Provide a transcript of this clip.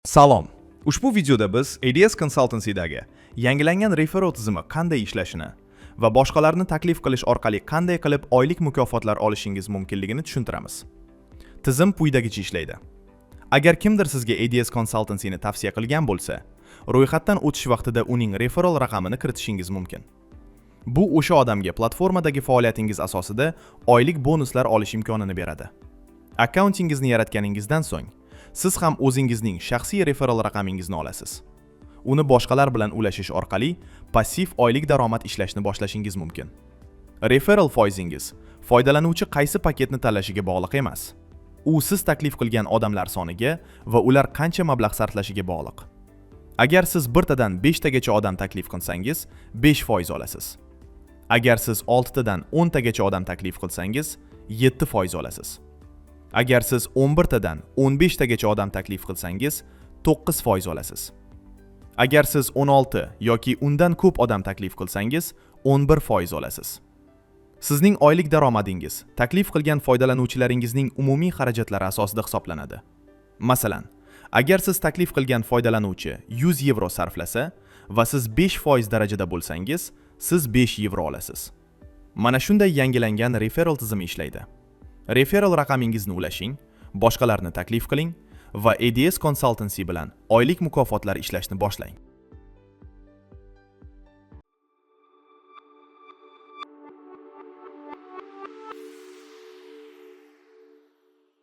Salom. Ushbu videoda biz ADS Consultancy'dagi yangilangan referral tizimi qanday ishlashini va boshqalarni taklif qilish orqali qanday qilib oylik mukofotlar olishingiz mumkinligini tushuntiramiz. Tizim quyidagicha ishlaydi. Agar kimdir sizga ADS Consultancy'ni tavsiya qilgan bo'lsa, ro'yxatdan o'tish vaqtida uning referral raqamini kiritishingiz mumkin. Bu o'sha odamga platformadagi faoliyatingiz asosida oylik bonuslar olish imkonini beradi. Akkauntingizni yaratganingizdan so'ng, siz ham o'zingizning shaxsiy referral raqamingizni olasiz. Uni boshqalar bilan ulashish orqali passiv oylik daromad ishlashni boshlashingiz mumkin. Referral foizingiz foydalanuvchi qaysi paketni tanlashiga bog'liq emas. U siz taklif qilgan odamlar soniga va ular qancha mablag' sarflashiga bog'liq. Agar siz birtadan 5 tagacha odam taklif qilsangiz, 5% olasiz. Agar siz 6 tadan 10 tagacha odam taklif qilsangiz, 7% olasiz. Agar siz 11 tadan 15 tagacha odam taklif qilsangiz, 9% olasiz. Agar siz 16 yoki undan ko'p odam taklif qilsangiz, 11% olasiz. Sizning oylik daromadingiz taklif qilgan foydalanuvchilaringizning umumiy xarajatlari asosida hisoblanadi. Masalan, agar siz taklif qilgan foydalanuvchi 100 yevro sarflasa va siz 5% darajada bo'lsangiz, siz 5 yevro olasiz. Mana shunday yangilangan referral tizimi ishlaydi. Referral raqamingizni ulashing, boshqalarni taklif qiling va ADS Consultancy bilan oylik mukofotlar ishlashni boshlang.